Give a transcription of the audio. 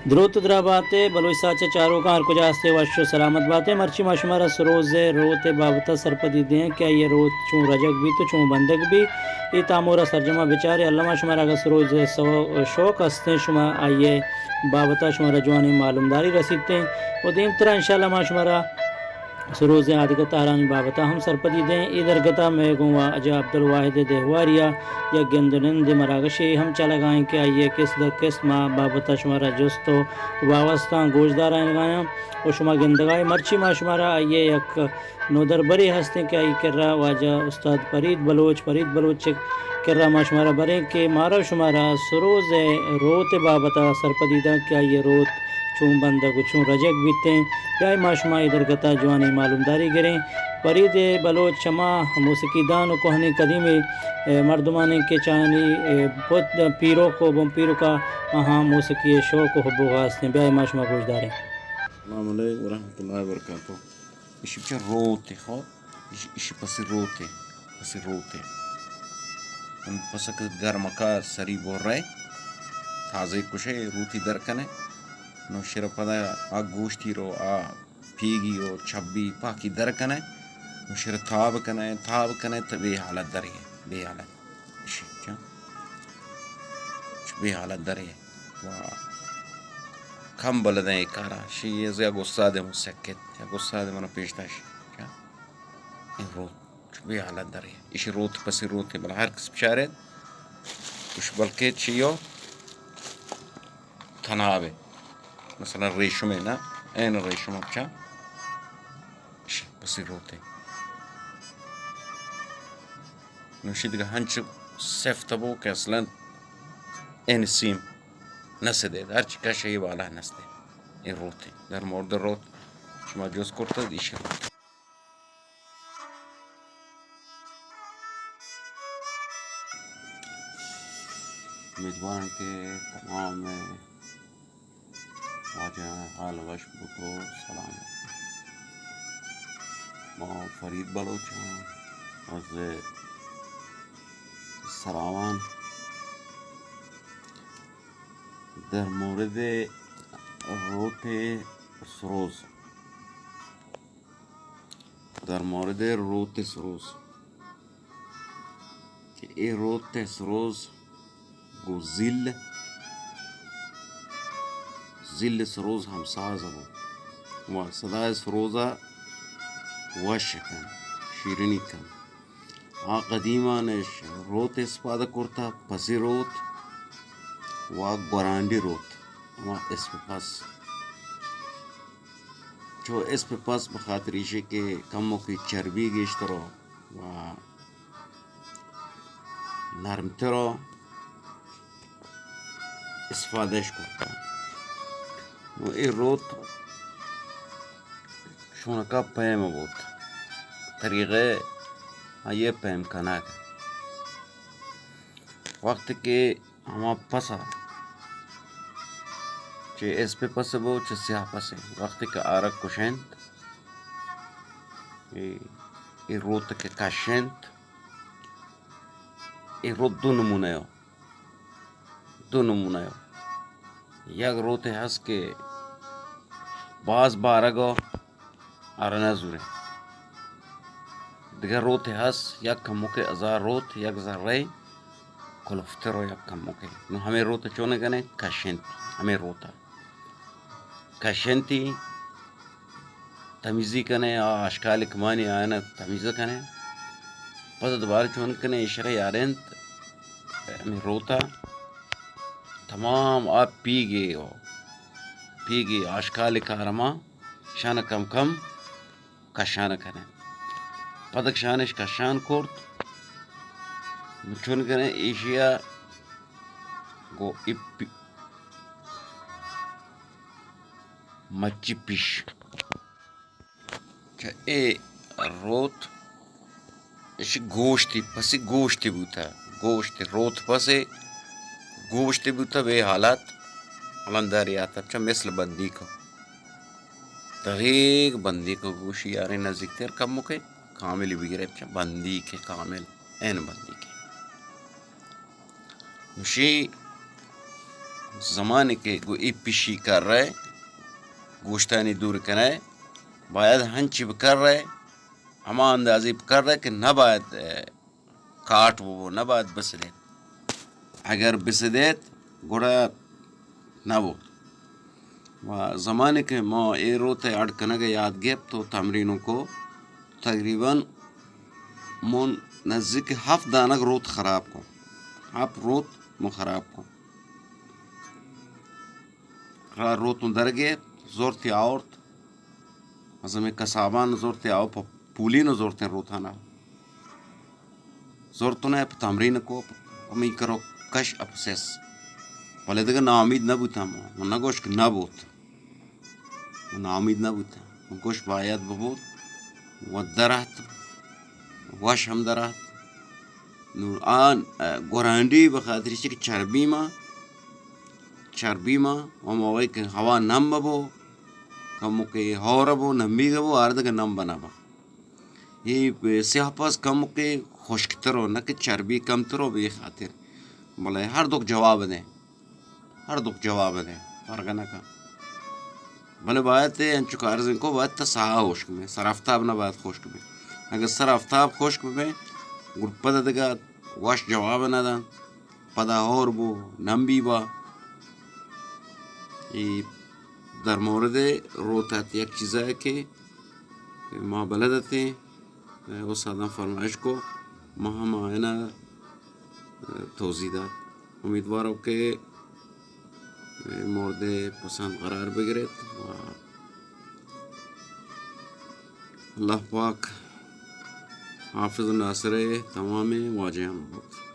دروت ءُ دراہ بات ئے، بلوچ ساچ ءِ چاروکاں ہر کجا ہست ئے وش ءُ سلامت بات ئے۔ مرچی ما شمارا سروز ءِ روت ءِ بابت ءَ سرپدی دئیں کہ آئی ءِ روت چون رجگ بیت ءُ چون بندگ بیت۔ اے تامور ءَ سرجم ءَ بچار ئے۔ الما شمارا اگاں سروز ءِ سو-، شوق ہست ایں، شما آئی ءِ بابت ءَ شمارا جوانیں معلومداری رسیت ایں۔ ءُ دیمترا انشاءاللہ ما شمارا سروز ءِ آدگہ تہرانی بابت ءَ ہم سرپدی دئیں۔ اے درگت ءَ مئے گوں واجہ عبدالواحد ءِ دہواری ءَ یک گند ءُ نند ءِ مراگشے ہم چلگ ءَ ایں کہ آئی ءِ کست در کست ما بابت ءَ شمارا جست ءُ باوستاں گوشدارائینگ ءَ آں ءُ شما گندگ ءَ ئے۔ مرچی ما شمارا آئی ءِ یک نودربرے ہست ایں کہ آئی ءِ کرا واجہ استاد فرید بلوچ، فرید بلوچ ءِ کرا ما شمارا بریں کہ مارا شمارا سروز ءِ روت ءِ بابت ءَ سرپدی داں کہ آئی ءِ روت چون بندگ ءُ چون رجگ بیت ایں۔ بیا ما شما اے درگت ءَ جوانیں معلومداری گریں۔ فرید بلوچ ہما موسیقی دان ءُ کوہنیں قدیمیں، اے، مردمانے کہ چہ آیانی، اے، پت، پیرک ءُ بن پیرک ءَ آہاں موسیقی ءِ شوق ءُ حب ءُ ہوا ہست ایں۔ بیا ما شما گوشداریں۔ السلام علیکم ورحمۃ اللہ وبرکاتہ۔ ایشی چہ روت ءَ، خو، ایش-، ایشی پسی روت ءَ، پسی روت ءَ۔ ہم پسک گرمکا سری برئے، تازہ کشئے، روتی در کنئے۔ نو شر پدا آ گوشتی رو، آ پیگی و چبی پاکی در کنئے۔ نو شر تاب کنئے، تاب کنئے تو بے حالت درئے، بے حالت۔ ایشی چہ، چہ بے حالت درئے۔ و کم بلدیں اے کارا۔ شی یک استاد من سکت، یک استاد من پیش داشت۔ چہ اے روت۔ چو بے حالت درے۔ ایشی روت پسی روتے، بلے ہر کس بچارے، اش بلکہ چیو تنابے۔ مثلاً ریشمے نا، این ریشم چا ایشی پسی روتے۔ نوشی دگہ ہنچ سفت بو کہ اصلاً این سیم نسدے، ہرچی کش ای والا نسدے۔ این روتے۔ در مورد روت شما جز کرتد، ایشی روتے۔ امیدوارم کہ تمام واجہ حال وش بوت و سلام۔ ما فرید بلوچ ہم از سراوان در مورد روت سروز در مورد روت سروز کہ اے روت سروز گو زیل، زیل سروز ہمساز بو و صدای سروزا وش کن، شیرینی کن۔ آ قدیمانش روت استفادہ کرتا، پسی روت و گورانڈی روت، ہما اسپ پس۔ چو اسپ پس بخاطر ایشی کہ کموکی چربی گیشتر و نرمتر و استفادہ اش کرتا۔ نو اے روت شونکا پیم بوت، طریقہ آئیے پیم کنگ۔ وقت کہ ہما پسا چہ اسپے پس بو، چہ سیاہ پسے۔ وقتی کہ آرگ کشنت، اے، اے روت کہ کشنت، اے روت دو نمونہ ہو، دو نمونہ ہو۔ یک روتے ہست کہ باز بارگ ہو، آرا نہ زوریں۔ دگہ روتے ہست، یک کموکے ہزار روت، یک ذرہ کلفتر و یک کموکے۔ نو ہمے روت چون کنیں؟ کشنتی۔ ہمے روتا کشنتی، تمیزی کنیں، آ اشکال کمانی آیانا تمیز کنیں۔ پدا دوبارہ چون کنیں؟ ایشرا یارینت ہمے روتا تمام آ پیگے و پیگے آشکال کارما شان کم کم کشان کنیں۔ پدک شانش کشان کرت، چون کنیں ایشیا گو ای پی-، مچی پیش۔ چہ اے روت اش گوشتی، پسی گوشتی بوتا، گوشتی روت پسے گوشتی بوتا، بے حالات الان داری آتا، چہ مثل بندی کو۔ دقیق بندیک ء گوشی یاریں نزیکتر کمکے کاملی بگرے، چہ بندیک کامل، این بندیک۔ گوشی زمانے کہ گوں اے پشی کرئے، گوشتانی دور کنئے، باید ہنچی بکرئے، ہما اندازی بکرئے کہ نباید، اے، کاٹ ببو، نباید بسدیت۔ اگر بسدیت، گڑا نبو۔ و زمانے کہ ما اے روت ء اڈ کنگ ء یاد گپت و تمرین کو، تقریباً من نزدیک ہفت دانگ روت خراب کو، ہفت روت من خراب کو۔ را روت من درگیت، زرت یا آورت، از ہمے کسابان زرت یا آورت، پہ پولین زرتیں روتانا۔ زرتن ء پہ تمرین کو، ہمے کرو کش اپسس۔ بلے دگہ ناامید نہ بوتاں، من نہ گوش کہ نہ بوت۔ من ناامید نہ بوتاں۔ من گوش باید ببوت۔ و درات۔ وش ہم درات۔ نوں آ گورانڈی بخاطر چی کہ چربی ما، چربی ما، و موقعی کہ ہوا نم ببو، کموکے ہور بو، نمیگ بو، آردگہ نم بنا با۔ اے سیاہ پاس کموکے خشکتر ہو، نہ کہ چربی کمتر ہو بے خاطر۔ بلے ہر دوک جواب دیں، ہر دوک جواب دیں، فرق نہ کن۔ بلے باید تے انچو کارزن کو، باید تا ساہ خشک بیں، سر آفتاب نہ باید خشک بیں۔ اگر سر آفتاب خشک بیں، گڑ پدا دگہ وش جواب نہ دن، پدا ہور بو، نمبی با۔ اے در مورد روت ات یک چیزے کہ ما بلد اتیں، استاداں فرمائش کو، ما ہم آئینا توضیح دات۔ امیدواروں کہ مورد پسند قرار بگرت و اللہ پاک حافظ ناصر تمام واجہاں بوت۔